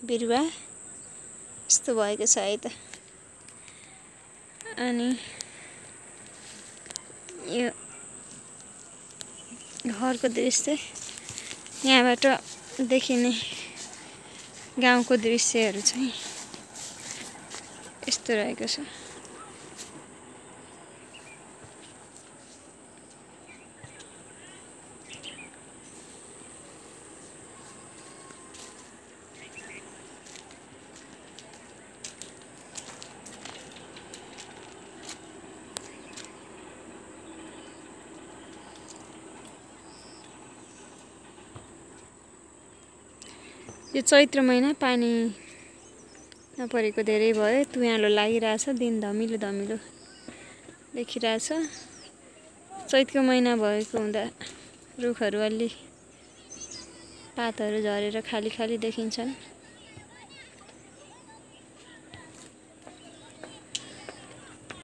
बिरुवा यस्तो भएको छ है त। अनि यो घरको दृश्य यहाँबाट देखिने गाउँको दृश्यहरू चाहिँ यस्तो रहेको छ। यो चैत्र महिना पानी नपरेको धेरै भयो, तुवालो लागिरहेछ, दिन धमिलो धमिलो देखिरहेछ। चैतको महिना भएको हुँदा रुखहरू अलि पातहरू झरेर खाली खाली देखिन्छन्।